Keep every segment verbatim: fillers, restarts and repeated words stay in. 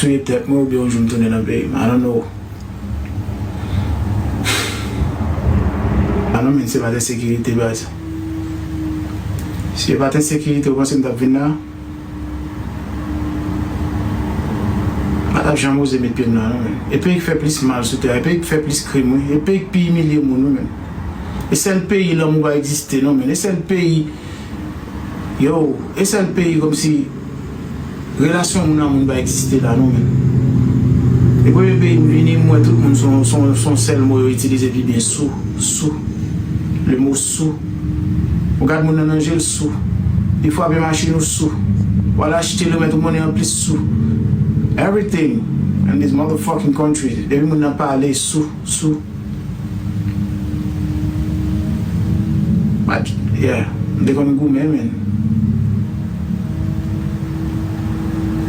touye tèt mwen oubyen yon jou m tounen nan peyi m. I don't know. Ah non, men se pa t ensekirite, baz. Si se pa t ensekirite, ou panse m t ap vin la? M pa t ap janm oze met pye m la, non, men. E peyi k fè plis mal sou tè a, e peyi k fè plis krim, wi. E peyi k pi imilye moun, wi, men. E sèl peyi lanmou pa egziste, non, men. E sèl peyi Yo, e sèl peyi kòmsi relasyon moun a moun pa egziste la non, men. E premye peyi m vini, m wè tout moun se yon, se yon, se yon sèl mo yo itilize pi byen, sou, sou. Le mo sou. Ou gad moun nan nan je l, sou. Li frape machin ou, sou. W al achte, li remèt ou monnen anplis, sou. Everything in this motherfucking country, depi moun nan pale, sou, sou. But, yeah, m te konn goumen, men.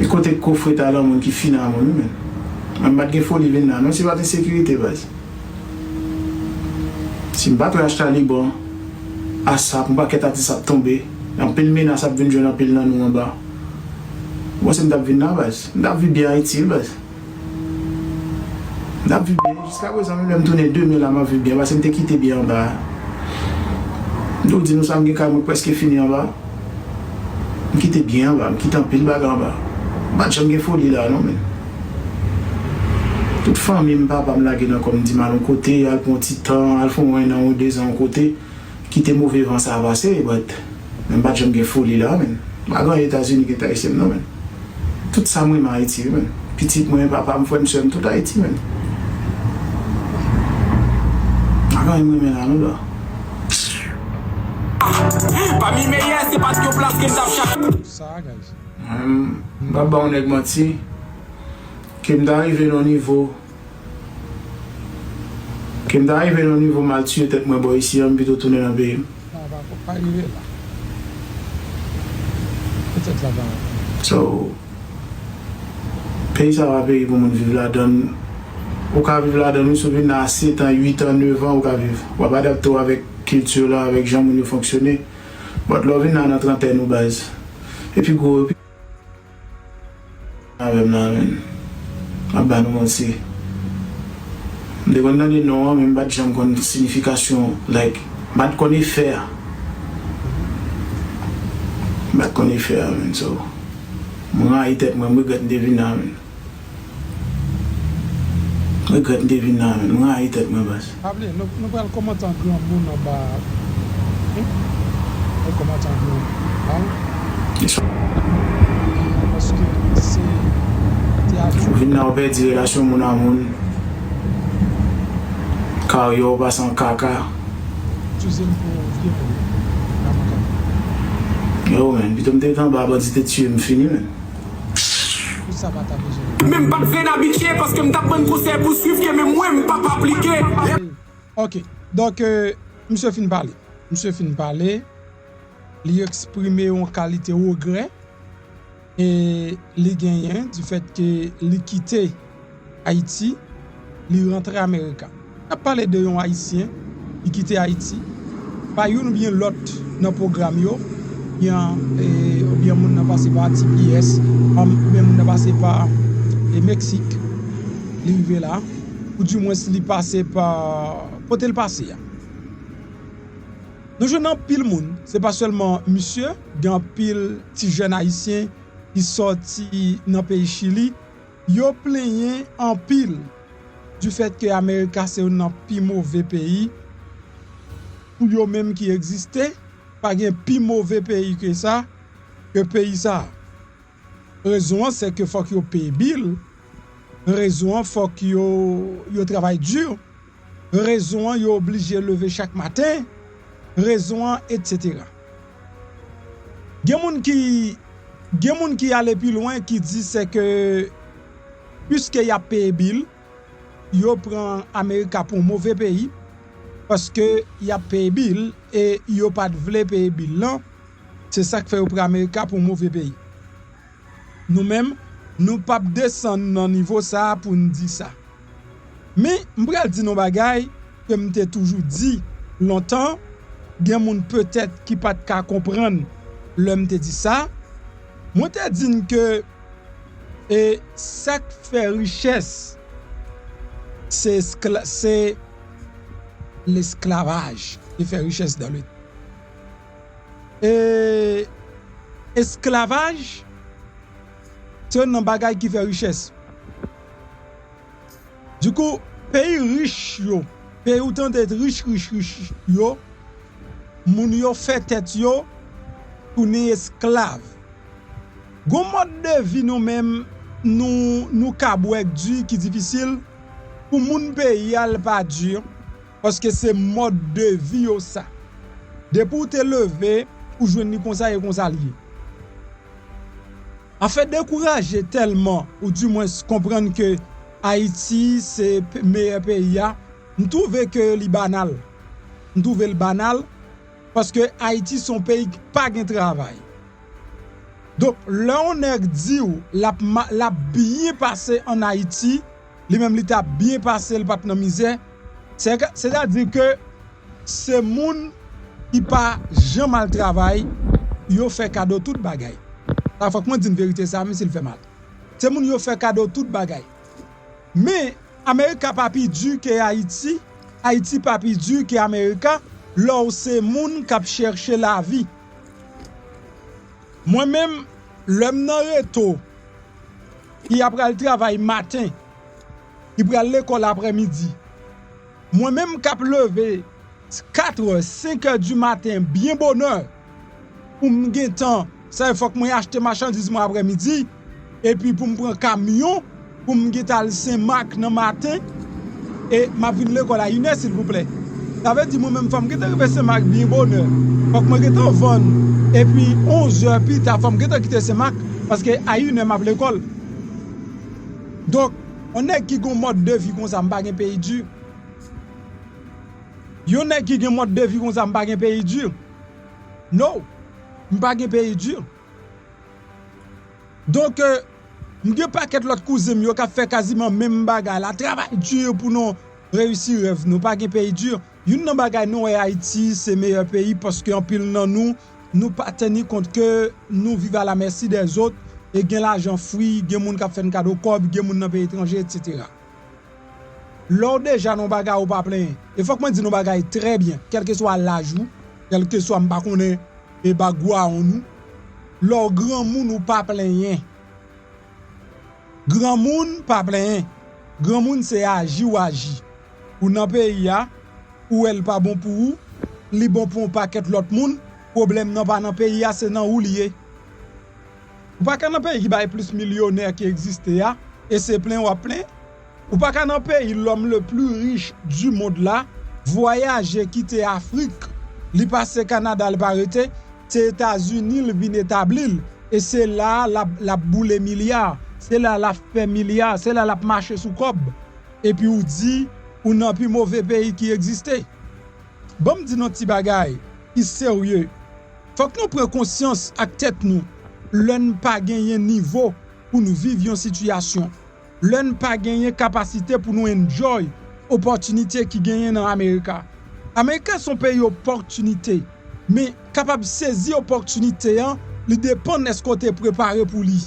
E kote kofre talan moun ki fina moun, men. Mwen m pa t gen foli vin la, non, se pa t ensekirite, baz. Si m pa t wè H Taliban, ASAP, yon pakèt atis ap tonbe, anpil menas ap vin jwenn anpil nan nou anba. Ou panse m t ap vin la, baz? M t ap viv byen Ayiti, wi, baz. M t ap viv byen. Jiskaprezan, menm lè m tounen demen la, m ap viv byen, paske m te kite byen anba a. M tou di nou sa, m gen kay mwen k prèske fini anba. M kite byen anba, m kite anpil bagay anba. M pa t janm gen foli la, non, men. Tout fanmi m, papa m lage nan kò m, di m al yon kote, al pran yon ti tan, al fè yon ennan, yon dezan yon kote. Kite move van sa a pase, but men m pa t janm gen foli la, men. M pa gen anyen Etazini ki enterese m, non, men. Tout sa m renmen Ayiti, wi, men. Pitit mwen, papa m, frè m, sè m, tout Ayiti, men. M pa gen anyen m renmen la, non, la. Pami meyè, se pa t yon plas ke m t ap chache. Sa, guys. Mwen, m p ap ba yon nèg manti, ke m ta rive nan yon nivo Ke m ta rive nan nivo m al tiye tèt mwen bò isi a, m pito tounen nan peyi m. Non, pa, pa rive la. Petèt sa pa. So, peyi sa pa peyi pou moun viv ladan l. Ou ka viv ladan l, wi, si w vin la a sèt an, uit an, nèf an, ou ka viv. W ap adapte w avèk kilti w la, avèk jan moun yo fonksyone. But lè w vin la nan trantèn ou, baz. Epi gwo, epi avè m la, men. M ap ba nou manti. M te konn tande non an, men m pa t janm konn siyifikasyon, like, m pa t konn efè a. M pa t konn efè a, men, so. M rayi tèt mwen, m regrèt m te vin la, men. M regrèt m te vin la, men. M rayi tèt mwen, baz. Pa bliye, nou, nou pral kòmante an granmoun anba a. Wi. Nou kòmante an granmoun. Paske se teyat. Ou vin la, ou pèdi relasyon moun a moun. Karyè w pase an kaka. Eskize m pou vye mo yo. Yo, men, pito m te rete anba a, bandi te tiye m, fini, men. Tout sa pa ta bezwen. Men m pa t vle n abitye, paske m t ap ban n konsèy pou swiv ke men mwen, m p ap aplike. Ok. Donk, euh, misye fin pale. Misye fin pale. Li eksprime yon kalite regrè, e, li genyen difèt ke li kite Ayiti, li rantre Amerika. N ap pale de yon Ayisyen ki kite Ayiti, pa youn oubyen lòt nan pwogram yo, oubyen, e, oubyen moun nan pase pa T P S, oubyen moun nan pase pa, e, Meksik, li rive la. Ou dimwens li pase pa kote l pase a. Nou jwenn anpil moun, se pa sèlman misye, gen anpil ti jèn ayisyen ki sòti nan peyi Chili, yo plenyen anpil difèt ke Amerika se youn nan pi move peyi pou yo menm ki egziste, pa gen pi move peyi ke sa, ke peyi sa a. Rezon an, se ke fòk yo peye bil. Rezon an, fòk yo, yo travay di. Rezon an, yo oblije leve chak maten. Rezon an, etsetera. Gen moun ki, gen moun ki ale pi lwen, ki di se ke, piske y ap peye bil, yo pran Amerika pou yon move peyi, paske y ap peye bil, e yo pa t vle peye bil lan, se sa k fè yo pran Amerika pou yon move peyi. Nou menm, nou p ap desann nan nivo sa a pou n di sa. Men, m pral di nou bagay ke m te toujou di lontan, gen moun petèt ki pa t ka konprann lè m te di sa. Mwen te di n ke E sa k fè richès, se eskla- se lesklavaj ki fè richès dans le e esklavaj se youn nan bagay ki fè richès. Dikou, peyi rich yo, peyi ou tande rich rich rich yo, moun yo fè tèt yo tounen esklav. Gon mòd de vi nou menm nou nou ka bwè k di ki difisil. Pou moun peyi a l pa di, paske se mòd de vi yo sa. Depi w te leve, ou jwenn li konsa e konsa l ye. Afè dekouraje tèlman, oudimwens konprann ke Ayiti se meyè peyi a, m twouve ke li banal. M twouve l banal, paske Ayiti se yon peyi ki pa gen travay. Donk lè yon nèg di w l ap byen pase ann Ayiti, li menm li t ap byen pase, li p ap nan mizè, sètadi ke se moun ki pa janm al travay yo fè kado tout bagay. Sa fòk mwen di n verite sa menm si l fè mal. Se moun yo fè kado tout bagay. Men Amerika pa pi di ke Ayiti, Ayiti pa pi di ke Amerika lè w se moun k ap chèche lavi. Mwen menm, lè m nan reto, ki apral travay maten, ki pral lekòl aprèmidi, mwen menm k ap leve katrè, senkè di maten byen bonè pou m gentan, sa vle fòk mwen achte machandiz mwen aprèmidi, epi pou m pran kamyon pou m gentan al Senmak nan maten, e m ap vin lekòl a inè silvouplè. Sa vle di mwen menm fò m gentan rive Senmak byen bonè. Fòk mwen gentan vann, epi onzè pita fò m gentan kite Senmak, paske a inè m ap lekòl. Donk yon nèg ki gen yon mòd de vi konsa, m pa gen peyi di. Yon nèg ki gen mòd de vi konsa, m pa gen peyi di. No, m pa gen peyi di. Donk, euh, m gen pakèt lòt kouzen m yo k ap fè kaziman menm bagay la, travay di pou nou reyisi rèv nou, pa gen peyi di. Youn nan bagay nou wè Ayiti se meyè peyi paske anpil nan nou, nou pa teni kont ke nou viv a la mèsi dèzòt e gen lajan fri, gen moun k ap fè n kado kòb, gen moun nan peyi etranje, etsetera. Lè w deja nan yon bagay ou pa plenyen. E fòk mwen di n yon bagay trè byen, kèlkeswa laj ou, kèlkeswa m pa konnen e bagwawonn ou, lè w granmoun ou pa plenyen. Granmoun pa plenyen. Granmoun se aji w aji. Ou nan peyi a, ou wè l pa bon pou ou, li bon pou yon pakèt lòt moun, pwoblèm nan pa nan peyi a, se nan ou li ye. Ou pa ka nan peyi ki bay plis milyonè ki egziste a, e se plenyen w ap plenyen. Ou pa ka nan peyi l'homme le plus riche du monde la, vwayaje kite Afrik, li pase Kanada, li pa rete, se Etazini li vin etabli l, e se la l ap, l ap boule milya, se la l ap fè milya, se la l ap mache sou kòb. Epi ou di ou nan pi move peyi ki egziste. Ban m di n yon ti bagay ki serye. Fòk nou pran konsyans ak tèt nou lè n pa genyen nivo pou n viv yon sitiyasyon, lè n pa genyen kapasite pou nou enjoy opòtinite ki genyen nan Amerika. Amerika se yon peyi opòtinite, men kapab sezi opòtinite an, li depann èske w te prepare pou li.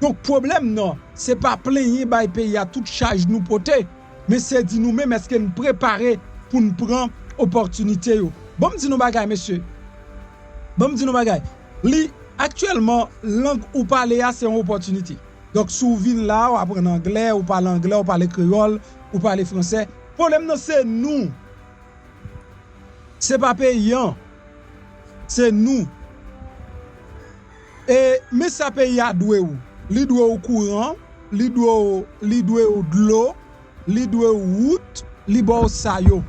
Donk pwoblèm nan, se pa plenyen bay peyi a tout chaj nou pote, men se di nou menm èske n prepare pou n pran opòtinite yo. Ban m di nou bagay, mesye. Ban m di nou bagay. Li, aktyèlman, lang ou pale a se yon opòtinite. Donk si w vin la, w aprann anglè, ou pale anglè, ou pale kreyòl, ou pale fransè. Pwoblèm nan se nou. Se pa peyi an. Se nou. E men sa peyi a dwe w. Li dwe w kouran, li dwe w, li dwe w dlo, li dwe w wout, li ba w sa yo.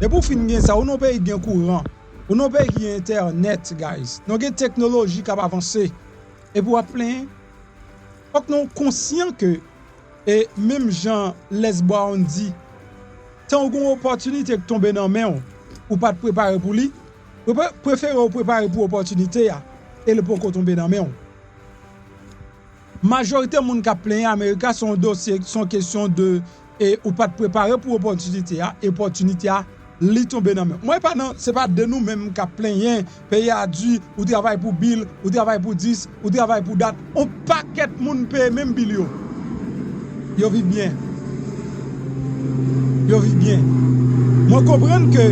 Depi w fin gen sa, ou nan yon peyi ki gen kouran, ou nan yon peyi ki gen entènèt, guys. Nou gen teknoloji k ap avanse. Epi w ap plenyen. Fòk nou konsyan ke, e menm jan Les Brown di, tan w gen yon opòtinite k tonbe nan men w, ou pa t prepare pou li, prefere w prepare pou opòtinite a, e l poko tonbe nan men w. Majorite moun k ap plenyen Amerika se yon dosye, se yon kesyon de, e ou pa t prepare pou opòtinite a, e opòtinite a li tonbe nan men. Mwen pa nan, se pa de nou menm k ap plenyen, peyi a di, ou travay pou bil, ou travay pou dis, ou travay pou dat. On pakèt moun peye menm bil yo. Yo viv byen. Yo viv byen. Mwen konprann ke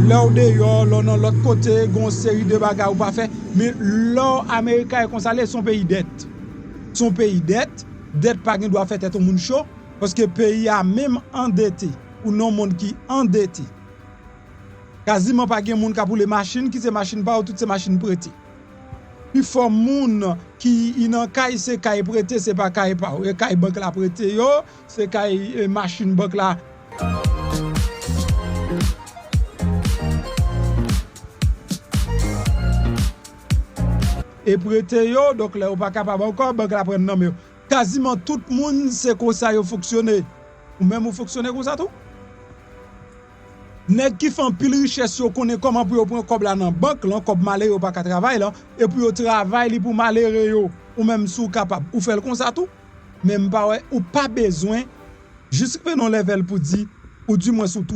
lè w deyò, lè w nan lòt kote, gen yon seri de bagay ou pa fè, men lè w America e konsa l ye, se yon peyi dèt. Se yon peyi dèt, dèt pa gen dwa fè tèt yon moun cho, paske peyi a menm andete, ou nan yon mond ki andete. Kaziman pa gen moun k ap woule machin, ki se machin pa yo, tout se machin prete. Pifò moun ki i nan kay, se kay prete, se pa kay pa yo. E kay bank la prete yo, se kay, e, machin bank la. E prete yo, donk lè yo pa kapab ankò, bank la pran nan men yo. Kaziman tout moun, se konsa yo fonksyone. Ou menm ou fonksyone konsa tou? Nèg ki fè anpil richès yo konnen kòman pou yo pran kòb la nan bank lan, kòb malere yo pa ka travay lan, e pou yo travay li pou malere yo. Ou menm si w kapab, ou fè l konsa tou. Men m pa wè, ou pa bezwen jis rive nan yon lèvèl pou di, ou di mwens ou tou.